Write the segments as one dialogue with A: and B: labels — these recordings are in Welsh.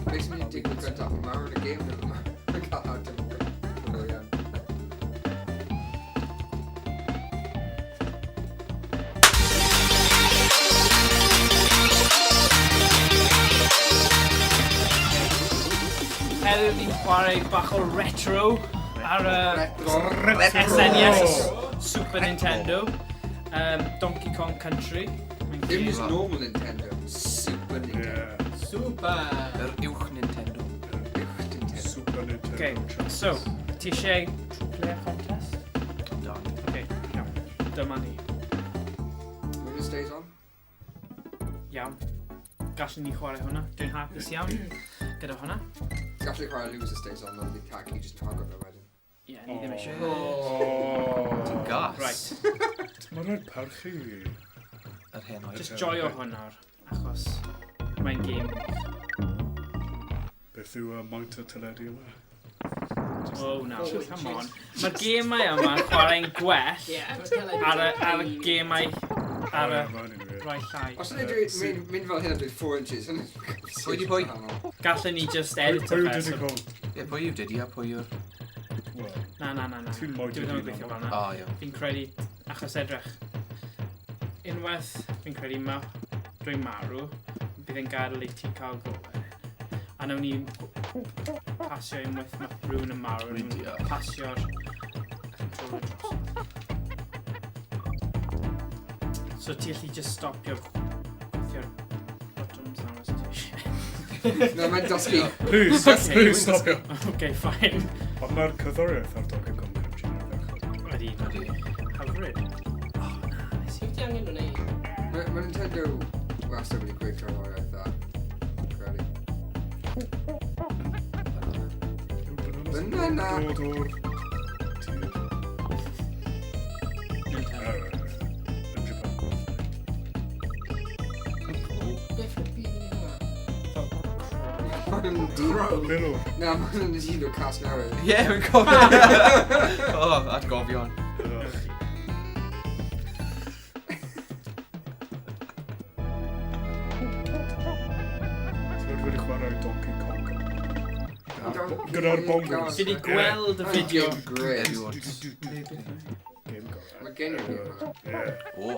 A: Beth sy'n mynd i digwydd gyntaf? Mae marw yn y game neu mae'n cael ateb yn gyntaf?
B: Heddiw ni'n chwarae bach o retro ar y SNES Super Nintendo. Donkey Kong Country.
A: Dim just normal Nintendo, Super Nintendo.
C: Yeah.
D: Super!
E: Yr uwch Nintendo.
A: Uwch Nintendo.
C: Super Nintendo.
B: Okay, so, ti eisiau true player contest?
E: Done.
B: Okay, iawn. Dyma ni.
A: Winner stays on?
B: Iawn. Gallwn ni chwarae hwnna. Dwi'n hapus iawn gyda hwnna.
A: Gallu chwarae loser stays on, ond bydd Cagi just tago fe wedyn.
B: Ie, yeah, ni ddim eisiau.
C: Oh.
E: Ti'n gas.
B: Right.
C: Mae'n rhaid parchu.
E: Yr hen oed.
B: Just joio hwn nawr, achos mae'n game wych.
C: Beth yw maint y teledu yma?
B: Oh no, come on. Mae'r gemau yma'n chwarae'n gwell ar y, ar y gemau ar y rhai llai.
A: Os yna dwi'n mynd fel hyn am dweud 4 inches,
E: Pwy di pwy?
B: Gallen ni just edit
C: Pwy yw
B: fe.
C: Diddy Kong?
E: Ie, pwy yw Diddy a pwy yw'r...
C: Wel,
B: Na, na, na, na.
C: Ti'n mwy
B: Dwi ddim yn
C: Diddy
B: gweithio
C: na.
B: fel na.
E: O, iawn.
B: Fi'n credu, achos edrych. Unwaith, fi'n credu ma, dwi'n marw, bydd yn gadael i ti cael go. A nawn ni pasio unwaith mae rhywun yn marw,
E: Dwi'n
B: nawn ni
E: deall.
B: pasio'r controller drosodd. So ti allu just stopio gweithio'r buttons nawr os ti eisiau.
A: Na, mae'n dysgu.
C: Please,
B: Okay.
C: please stopio.
B: Okay, fine.
C: Ond mae'r cerddoriaeth ar Donkey Kong Country yn ardderchog.
B: Ydy,
E: Ydy.
B: hyfryd. Oh, na, nes i...
D: Beth ti angen wneud?
A: Mae Nintendo wastad wedi gweud cerddoriaeth dda. Credu.
C: Yw bananas yn
A: Banana.
C: Dod o'r tir.
B: Nintendo.
C: Yn Japan.
D: Beth yw'r byd yn hwnna?
A: Mae'n dyn...
C: Milwr.
A: Na, mae'n dyn o Cas Newydd.
E: Ie, fi'n cofio. O, atgofion.
C: Ugh. Ti'n wedi chwarae Donkey Kong? Gyda'r bongos.
B: Fi wedi gweld y fideo.
A: Game great.
E: Erioed.
C: Game gorau.
A: Mae gen i'r game hwnna.
C: Ie.
E: O,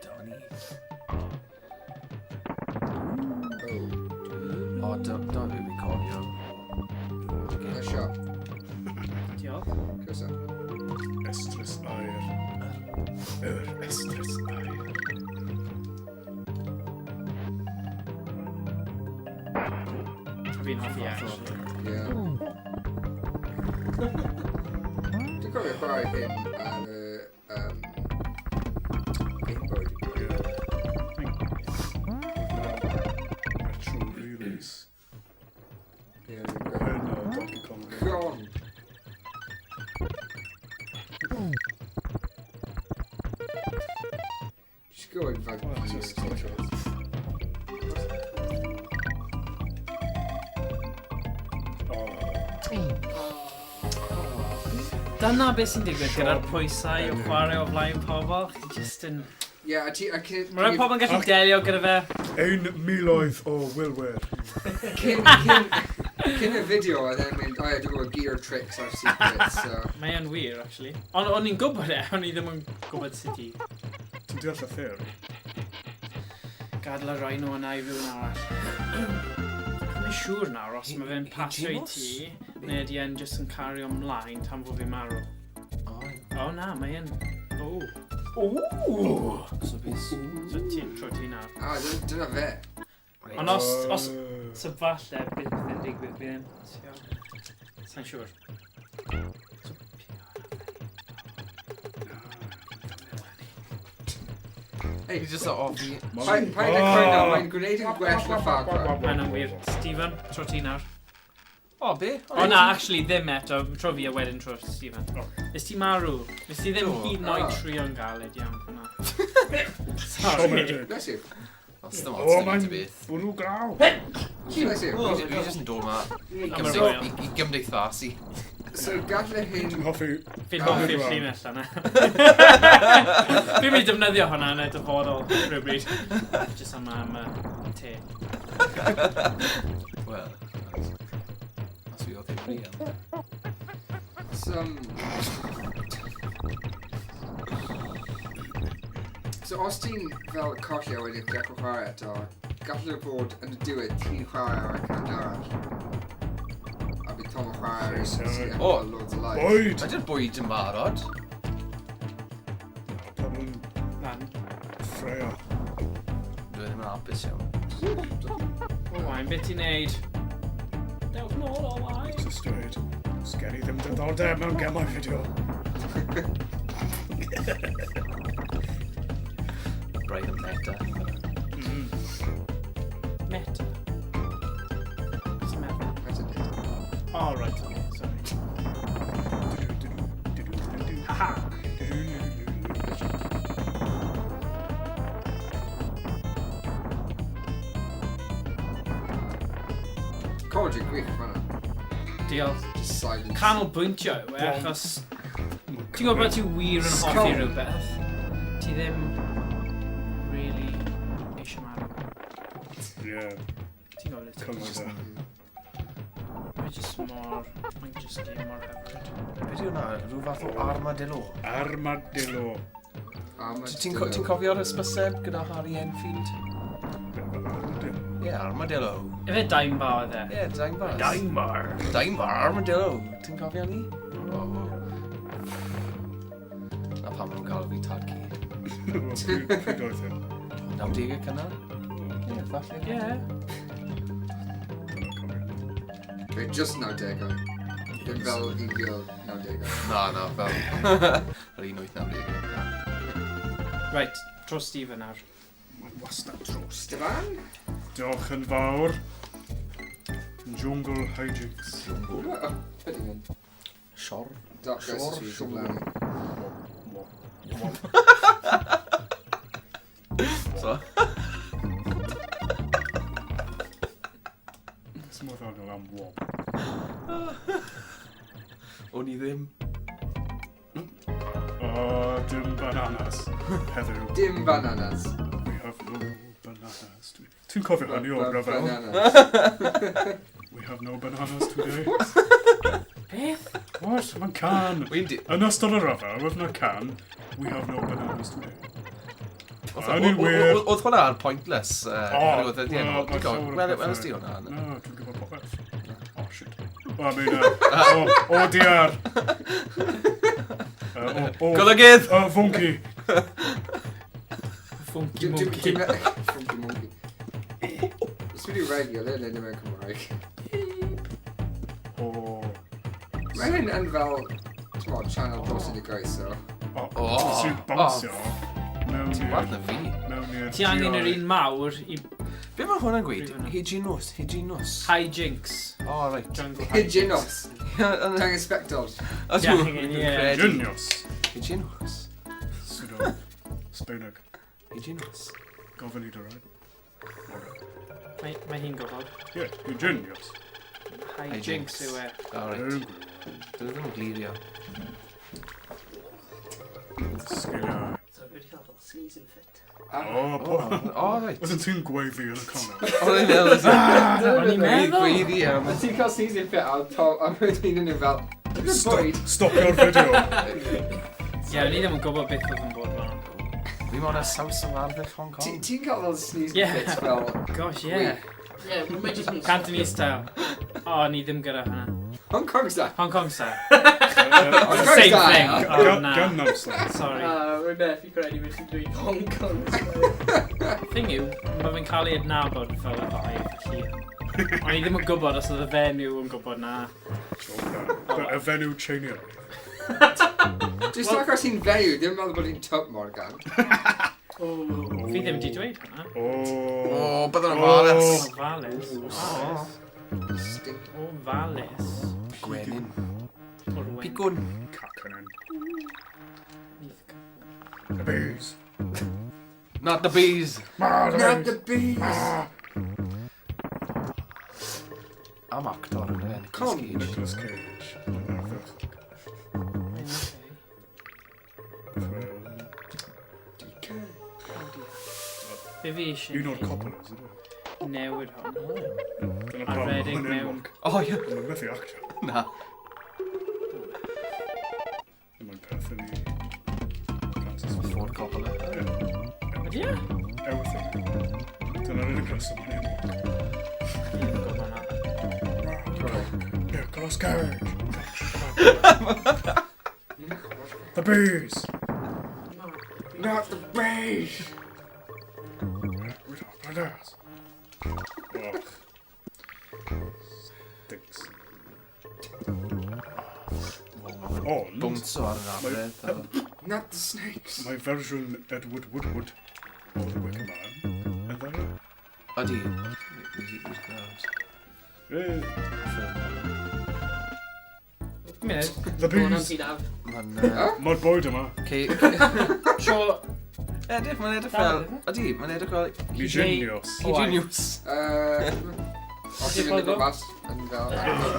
E: Donny.
A: Oh,
E: O, dyma be fi'n cofio.
A: nice shot.
B: Diolch.
A: Croeso.
C: Estrys aer. Yr estrys aer.
B: Fi'n hoffi actually.
A: Yeah. Dwi'n cofio chwarae hyn ar y Game Boy.
C: Ie. Retro re-release.
A: Ie, dwi'n cofio.
C: Hyn o Donkey Kong.
A: Gone. Just go and like
C: Well, just- Oh.
B: Dyna beth sy'n digwydd gyda'r pwysau o chwarae o flaen pobl. Chi just yn...
A: Yeah, a ti... A cyn...
B: Mae rhai pobl yn gallu delio gyda fe.
C: Ein miloedd o wylwyr.
A: Cyn y fideo, oedd e'n mynd, oh yeah, dwi'n gwybod gear tricks a'r secrets, so...
B: Mae e'n wir, actually. Ond o'n i'n gwybod e, o'n i ddim yn gwybod sut i
C: Ti'n deall y theori?
B: gadael y rhai nhw yna i rhywun arall. Dwi'n siŵr nawr os mae fe'n pasio i ti, neu ydy e'n just yn cario ymlaen tan fod fi'n marw.
E: O,
B: O na, mae e'n... O. O!
E: so beth.
B: So ti, tro ti nawr.
A: Ah, dyna fe.
B: Ond os, os, so falle bydd pethau'n digwydd, bydd e'n pasio. Sa'n siŵr. So,
A: Hey,
E: Fi jyst o ofni.
A: paid paid â cwyno, mae'n gwneud yn gwell na Far Cry.
B: Mae hwnna'n wir. Stephen, tro ti nawr.
E: O, be?
B: O na, actually ddim eto. Tro fi a wedyn tro Stephen.
C: O.
B: Nes ti marw. Nes ti ddim
E: Do.
B: hyd yn oed
A: Ah.
B: trio'n galed iawn fyna. Sorry.
C: Siomedig.
A: Bless you.
E: Os dim
C: O,
E: ots, dim
C: mae'n
E: byd beth.
C: bwrw graw.
A: Bless you.
E: Fi jyst yn dod ma i
B: Am y royal.
E: i gymdeithasu.
A: So gallai hyn...
C: Ti'n hoffi...
B: Fi'n hoffi'r llinell yna. Fi'n mynd i defnyddio hwnna yn y dyfodol rhywbryd. Just am te.
E: Wel, os fi o ddifri am.
A: Some... So os ti'n fel colli a wedyn dechrau chwarae eto, gallu bod yn y diwedd ti'n chwarae ar y cant arall. A bydd Tom yn chwarae ar un sydd
E: O!
A: efo loads o lives.
C: Bwyd!
E: Ydy'r bwyd yn barod?
C: Pobl yn
B: Lan.
C: ffraeo.
E: Dwi ddim yn hapus iawn.
B: Owain, beth ti'n neud? Dewch nôl, Owain.
C: Just dweud, sgen i ddim diddordeb mewn gemau fideo.
E: Braidd yn meta.
B: Meta. Beth ti'n meddwl?
A: Metadata.
B: Oh, right, okay, sorry. Haha!
A: Commentary gwych fan'na.
B: Diolch.
A: Just silence.
B: Canolbwyntio yw e, achos ti'n gwybod bod ti wir yn hoffi
A: Scum.
B: rhywbeth, ti ddim really eisiau marw.
C: Ie,
B: Ti'n gwybod beth ti'n
C: cyngor da.
B: Mae just mor... Mae'n just game mor hyfryd.
E: Beth yw hwnna? Rhyw fath o armadillo?
C: Armadillo.
A: Armadillo.
E: Ti'n cofio'r ysbyseb gyda Harry Enfield?
C: Armadillo.
E: Ie, yeah, armadillo.
B: Efe dime bar oedd e?
E: Ie, yeah, dime bar.
B: Dime bar.
E: Dime bar, armadillo. Ti'n cofio ni? O. Na pam nhw'n cael fi tad ci.
C: Wel, Pryd oedd e?
E: 90au cynnar? Ie, falle.
B: Ie.
C: Dwi'n cofio.
A: Wait, just 90au. Dim fel 1990au.
E: Na, na, fel. Yr 1890au.
B: Right, tro Stephen nawr.
C: Mae'n wastad dros.
A: Stefan?
C: Diolch yn fawr. Jungle Hijinks.
A: Oh, beth yw'n mynd?
E: Sior.
A: Dark
E: Sior,
A: Ghost is
E: sior.
A: really
E: So.
C: Sy'n modd anol am wob.
E: O'n i ddim.
C: O, dim bananas. Heddiw.
A: Dim bananas.
C: We have no bananas. Ti'n cofio hynny o'r rhyfel?
A: Bananas.
C: We have no bananas today.
B: Beth?
C: What? Mae'n can.
E: Wy'n di...
C: Yn ystod y rhyfel, oedd na can. We have no bananas today.
E: Oedd
C: O'n i'n wir.
E: Oedd hwnna ar Pointless.
C: O, wel,
E: Oedd
C: mae llawer o
E: Wel,
C: pethau.
E: Welys di hwnna?
C: No, dwi'n gwybod popeth. Oh, shit. Oh, I mean, oh, oh dear. Oh, oh,
E: Golygydd!
C: Funky.
B: Funky monkey.
A: Funky monkey. It's really regular, neu ddim yn Cymraeg.
C: Oh,
A: Mae hyn yn fel, ti'n bod, channel dros i groeso.
C: oh,
E: Oh,
C: Ti'n bownsio mewn
E: Ti'n
C: i'r...
E: wath na fi.
C: Mewn i'r
B: Ti angen yr
C: GI.
B: un mawr i
E: Be mae hwnna'n gweud?
B: Prif hwnna.
E: Hyginus, hyginus.
B: hijinks.
E: O, reit.
B: Jungle hijinks.
A: Hyginos.
E: Ie,
A: Tang inspector.
E: Ydw,
B: Ie,
E: dwi'n
B: ie.
E: credu.
C: Genius.
E: Hyginus.
C: Pseudo. Sbaeneg.
E: Hyginus.
C: Gofyn i dy rai.
B: Mae hi'n gwybod.
C: Ie, genius.
B: Hijinks yw e.
E: O, reit. Dwi ddim yn glirio.
C: Sgiliau.
D: So, fi wedi cael fel sneezing fit.
C: O, po...
E: O, reit.
C: Oedden ti'n gweiddi yn y corner.
E: O'n i'n meddwl...
B: O'n i'n meddwl.
E: Gweiddi am...
A: A ti'n cael sneezing fit a Tom, a wedyn nhw fel, Dim bwyd.
C: Stopio'r fideo.
B: Ie, o'n i ddim yn gwybod beth oedd yn bod lan.
E: Fi mond y saws o arddull Hong Kong.
A: Ti'n cael fel sneezing
B: Yeah.
A: fits fel...
B: Gosh, ie.
D: Ie, mae jyst yn...
B: Cantonese style. O, ni ddim gyda hwnna.
A: Hong Kong style.
B: Hong Kong style.
A: Hong Kong
B: Same
A: style.
B: thing. Oh, na.
C: Gangnam Style.
B: Sorry.
D: Ah, rwy'n methu credu beth ti'n dweud Hong Kong style.
B: Thing yw, mae fe'n cael ei adnabod fel y ddau, felly... O'n i ddim yn gwybod os oedd y fenyw yn gwybod na.
C: Y fenyw Cheinio.
A: Just achos hi'n fenyw, ddim yn meddwl bod hi'n twp Morgan.
D: O,
B: Fi ddim wedi dweud hwnna.
C: O.
E: O, byddwn yn ofalus.
B: Ofalus. Ofalus.
A: Stink.
B: Ofalus.
E: Gwenyn.
B: O'r wen.
E: Picwn.
C: Cacanen.
B: Neith ca-
C: The bees.
E: Not the bees.
C: Ah, the
A: Not
C: bees.
A: the bees.
E: Am actor yn e, Nicolas
A: Con.
E: Cage.
C: Nicolas Cage. Mae'n ardderchog.
B: Mae'n okay.
C: Beth yw e?
B: Be fi eisiau
C: Un o'r
B: neud
C: Coppolas, ydy?
B: newid hwn.
C: Dyna
B: A
C: pam
B: redeg
C: mae'n
B: mewn.
C: enwog.
E: O, ie.
C: Mae'n methu actio.
E: Na.
C: Mae'n perthyn i... Francis Ford.
E: Ford Coppola.
B: Ydy e?
C: Everything. Dyna'r unig reswm mae'n enwog.
B: Fi ddim yn gwybod hwnna.
C: Nicolas Cage! The bees!
A: Not the bees!
C: We don't like that. Ugh. Stinks. Ond,
E: Bwnso ar yr afredd.
A: Not the snakes!
C: mae fersiwn Edward Woodward o The Wicker Man yn dda.
E: Ydy. Wedi gweld.
C: Eh,
E: Ffilm.
B: Munud.
C: The
D: Hwnna'n
C: bees!
D: ti daf.
E: Mae'n...
C: Mae'r bwyd yma.
E: Cei...
B: So,
E: Edrych, mae'n edrych fel... Ydy, mae'n edrych fel...
C: Genius.
E: Genius.
A: Os ti'n mynd i gwmpas, yn fel...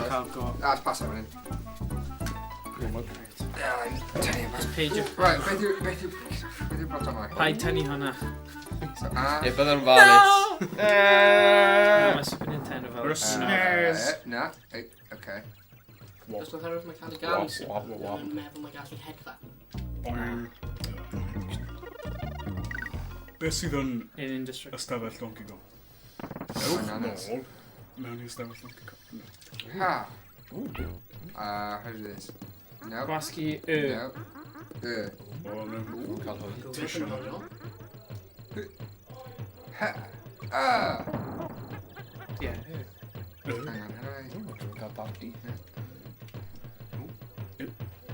B: cael go.
A: Ah, pass am hyn. Tynnu yma.
B: Peidio.
A: Right, beth yw... Beth yw... Beth yw'r botwm yma?
B: Paid tynnu hwnna.
A: So, A...
E: Ie, byddai'n falus.
B: Na, mae Super Nintendo fel.
C: Yr SNES.
A: Na, okay.
D: Os mae oherwydd mae'n cael ei gael i
E: Wap, wap, wap.
D: Mae'n meddwl mae'n gallu hedfan.
C: Boing. Beth sydd yn
B: In industry.
C: ystafell Donkey Kong? Ewch
A: Bananas.
C: nôl mewn i ystafell Donkey Kong. No.
A: Ha! How do this? No.
B: Gwasgu Y.
A: No. Y.
C: O, no.
E: Cael hwy.
C: Tisio.
A: Ha! Ah!
B: Ie. Y.
A: Hang on, how do I...
E: Dwi'n cael bardi.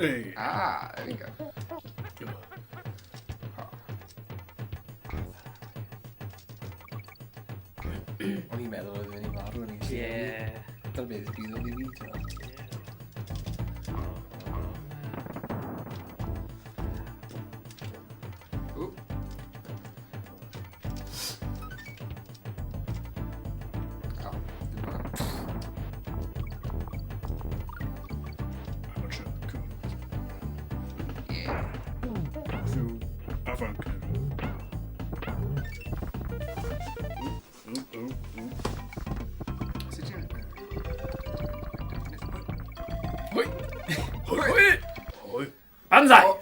C: Ei.
A: Ah, there we go.
E: O'n i'n meddwl oedd fe'n i marw yn ei
B: Ie.
E: Dyna beth bydd oedd i fi, ti'n meddwl.
A: Ooh. Oh, dim hwnna.
C: Amateur. Cool.
A: Yeah.
C: Beth yw afanc neu Ooh, ooh, ooh.
A: Sut ti'n...
E: Hwy!
C: Oi.
B: Banzai!
A: Oh,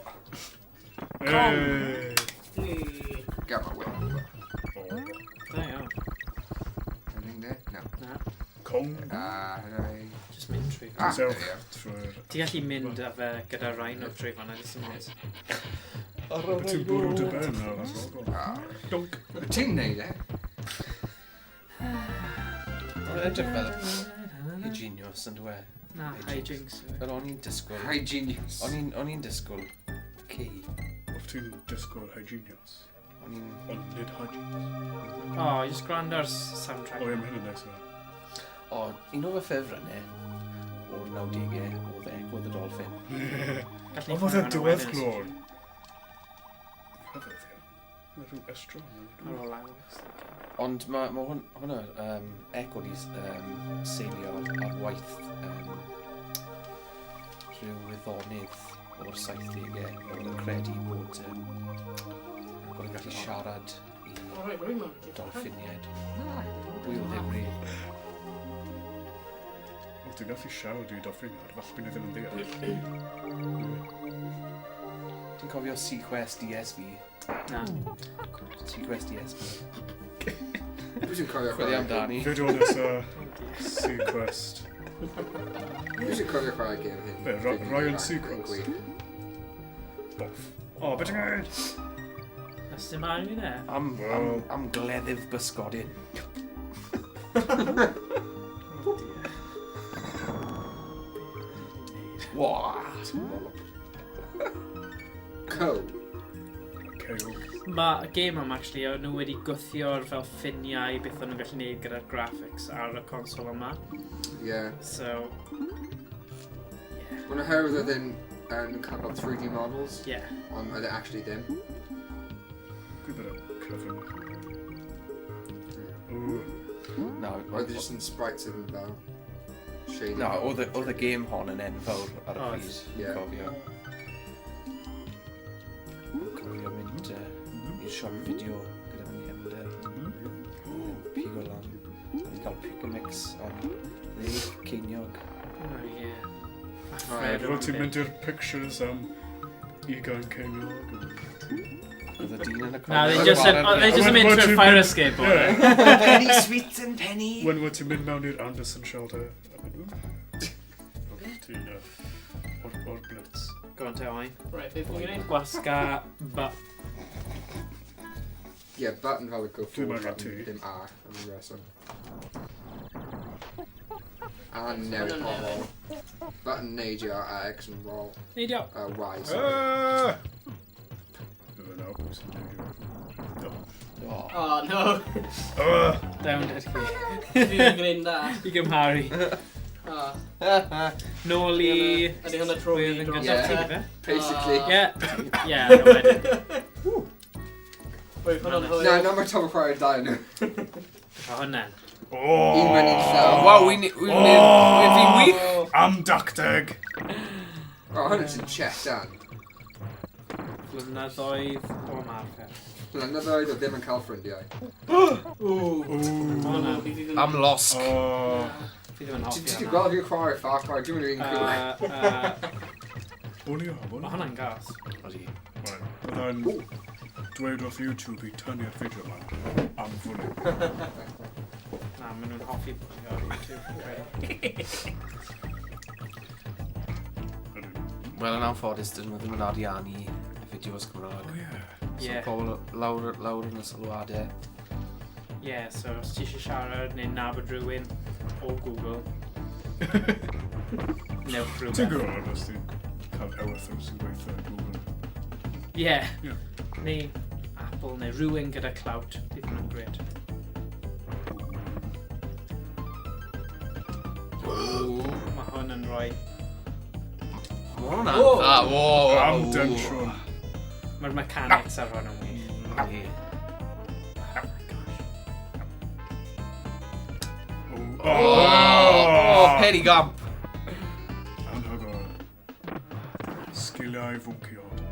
C: Hey.
A: got my whip.
C: Oh.
B: Da iawn.
A: Anything there? No.
B: Na,
C: Kong.
A: How do I...
B: just mynd trwy.
A: Ah, there
C: Sewch
A: we go.
C: trwy'r...
B: Ti gallu mynd â fe gyda rhino trwy fan'na, jyst yn mynd.
C: Wyt ti'n bwrw dy ben nawr?
A: Ah.
C: Donk.
A: Wyt ti'n neud e?
E: Mae'n edrych fel Genius yn dwe.
B: Na, hijinks.
E: Fel o'n i'n disgwyl.
A: Hi, genius.
E: O'n i'n disgwyl C.
C: Oedd ti'n disgwyl Hygenius?
E: O'n i'n...
C: Ond nid Hygenius.
B: Oh, just gwrando ar soundtrack.
C: O, ie, mae hyn yn neis yna.
E: O, un o fy ffefrynnau o'r 90au oedd Echo the Dolphin.
B: Gallu
C: O, fod
B: chwarae
C: e'n
B: hwnna
C: diwedd
B: wedyn.
C: glor. Rhyfedd, ie. Mae rhyw estron.
B: Ar ôl awr.
E: Ond mae ma hwnna, Echo di seilio ar waith rhyw wyddonydd o'r 70au oedd yn credu bod, bod yn gallu siarad i
D: Alright, rwy'n meddwl.
E: dolffiniaid. Pwy o ddifri.
C: O, ti'n gallu siarad i dolffiniad, falle bydd ni ddim yn deall.
E: Ti'n cofio Sequest DSV?
B: Na.
E: Sequest DSV.
A: Dwi sy'n cofio
E: Chwilio
A: chwarae.
E: amdani.
C: Fideo nesa, Sequest.
A: Dwi sy'n cofio chwarae game hyn.
C: Be, Ryan Seacrest?
A: Gwych.
C: Boff. O, beth ti'n gwneud?
B: Nes dim angen e.
E: Am, am,
C: Wel.
E: am gleddyf bysgodyn. What?
A: Co.
C: Kale.
B: Mae y game yma, actually, o'n nhw wedi gwthio'r fel ffiniau beth o'n nhw'n gallu neud gyda'r graphics ar y console yma.
A: Yeah.
B: So, yeah.
A: Mae'n oherwydd oedd yn nhw'n cael fel 3D models,
B: Yeah.
A: ond oedd e actually ddim.
C: Dwi'n bod yn cyfrwng. Ooh.
E: Na,
A: Oedd e just yn sprites yn fel shaded.
E: Na, oedd y game hon yn enfawr ar y
B: Oedd.
E: pryd.
A: Ie.
E: Cofio. Cofio mynd i'r siop fideo gyda fy nghefnder. Pigo lan. Pick a mix am 10 ceiniog.
B: Oh, yeah. A
A: Right.
B: Fred
C: Fel ti'n
B: o'n
C: mynd i'r pictures am 20 ceiniog.
E: Oedd y dyn yn y
B: Na, they just, they just yn mynd
C: What
B: trwy'r
C: you
B: fire
C: mean?
B: escape o.
C: Yeah.
A: Penny sweets and penny.
C: When wyt ti'n mynd mewn i'r Anderson shelter. A mynd, "Ww." Ti'n o'r Blitz.
B: Go on, te, Owain.
D: Right, beth fi'n gwneud?
B: Gwasga ba...
A: Yeah, button fel y go
C: Dwi'n
A: forward
C: meddwl
A: button,
C: ti.
A: ddim A, am y reswm. A newid
D: Hwnna'n
A: pobl. Button neidio a X yn roll.
B: Neidio.
A: Y, sorry.
C: Ah! Yna nawr, pwy sy'n neidio?
E: Oh.
D: Oh, no.
C: Ah!
B: Down at chi.
D: Fi ddim yn gwneud yn dda.
B: I gymharu.
D: Oh.
B: Nôl i...
D: Ydy hwnna tro
B: Pwy
D: fi
B: oedd yn
D: dros
B: gyntaf ti,
D: eto?
B: ife?
A: Basically.
B: Ie. Ie, no, wedyn.
D: Wait, hwnna'n hwyl.
A: Na, na mae Tom yn chwarae dau nhw.
B: Mae hwnna'n.
C: Oh!
A: Un mewn un llaw.
E: Waw, wy'n fi'n wych!
D: Oh.
C: Am dacteg!
A: Oh, hwnna'n sy'n chest and.
B: Blynyddoedd o ymarfer.
A: Blynyddoedd o ddim yn cael ffrindiau.
D: Ooh.
B: Hwnna.
D: Fi ddim-
E: Am losg.
C: Oh!
B: Fi ddim yn
A: Ti
B: hoffi
A: ti 'di
B: hwnna.
A: gweld fi'n chwarae Far Cry, dwi'n mynd i'n cool.
C: Bwlio, bwlio.
B: Mae hwnna'n gas.
E: Odi.
C: Right, Byddai'n dweud wrth YouTube i tynnu'r fideo yma am fwlio.
B: Na, maen nhw'n hoffi bwlio ar YouTube. Fi'n credu.
C: Ydyn.
E: Wel, yn anffodus, dyn nhw ddim yn ariannu y fideos Cymraeg.
C: Oh yeah.
E: So,
B: Ie.
E: pobl lawr yn y sylwadau.
B: Ie, so os ti eisiau siarad neu nabod rhywun o Google, newch
C: Ti'n
B: rhywbeth.
C: gwybod os ti'n cael ewythr sy'n gweithio ar Google.
B: Ie.
C: Ie.
B: Neu Apple neu rhywun gyda clout, bydd hwnna'n gret. Mae hwn yn rhoi...
E: Mae hwnna'n
D: Whoa.
E: dda. Wow.
C: Am densiwn.
B: Mae'r mechanics ar hwn yn wych.
E: Ie.
B: Oh my gosh.
C: Oh,
E: Oh, penigamp.
C: Anhygoel. Sgiliau fwnciod.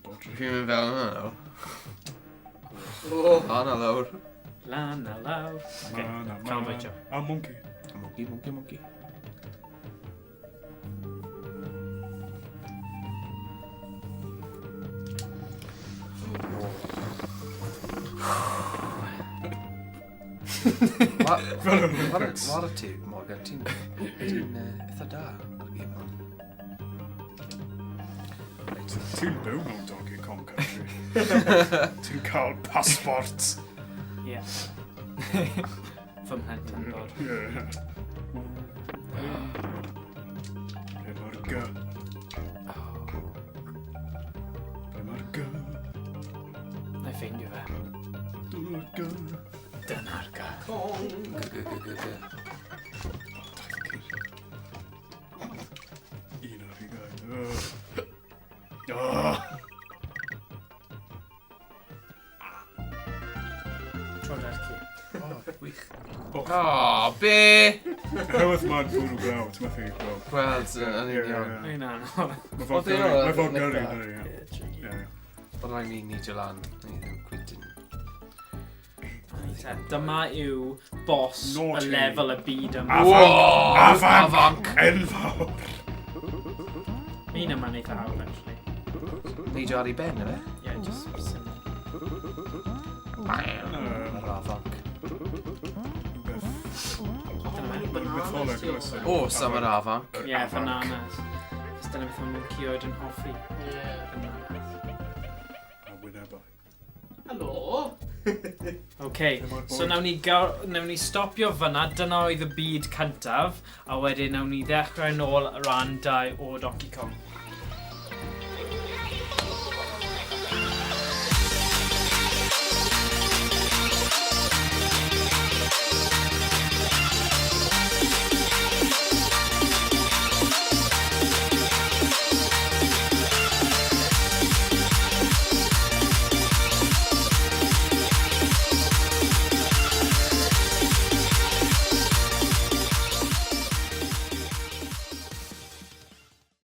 C: Bodri.
E: Fi'n mynd fel yna nawr.
D: Oh.
E: Lan a lawr.
B: Lan a lawr. Okay.
C: Na, na, na.
B: Canolbwyntio.
C: A monkey.
E: Monkey, monkey, monkey.
C: Fel yn Olympics.
E: Wara teg, Morgan, ti'n eitha da ar y gêm hwn. Reit.
C: Ti'n byw mewn Donkey Kong Country. Ti'n cael passport.
B: Ie. Fy mhlentyndod.
C: Yeah. Ble mae'r G? Ble mae'r G?
B: Na i ffeindio fe.
C: Dyna'r G.
B: Dyna'r ga.
D: Kong.
E: G, g, g, g, g.
C: 21. Oh.
B: Tro da'r ci.
E: Oh, wych.
C: Oh.
E: Oh, be?
C: Oherwydd mae'n bwrw glaw, ti'n methu gweld.
E: Gweld, yn
C: Ie,
E: union.
C: ie, ie.
B: Mae'n anodd.
C: Mae fel
E: Oedd e
C: gyrru,
E: o'r
C: mae fel gyrru,
E: Nick
C: dydi, ie.
B: Ie,
C: Ie, ie.
E: Oedd rhaid ni neidio lan. Ni ddim cwit yn...
B: Reit te, dyma yw boss y
C: Naughty.
B: lefel y byd yma.
C: Afanc!
E: Whoa!
C: Afanc!
E: Afanc!
C: Enfawr!
B: Un yma'n eitha hawdd, actually.
E: Neidio ar ei ben, yfe?
B: Yeah, just syml.
E: Yr afanc.
C: Rhywbeth
B: Dyna fe.
C: mytholeg, oes e?
E: O, sam yr afanc.
C: Yr
B: Yeah,
C: afanc.
B: bananas. Cos dyna beth mae mwncïoed yn hoffi.
D: Yeah.
B: Bananas.
C: A wynebau.
D: Helo.
B: OK,
C: Lle mae'r
B: so
C: bwyd?
B: nawn ni stopio fyna, dyna oedd y byd cyntaf, a wedyn nawn ni ddechrau nôl rhan 2 o Donkey Kong.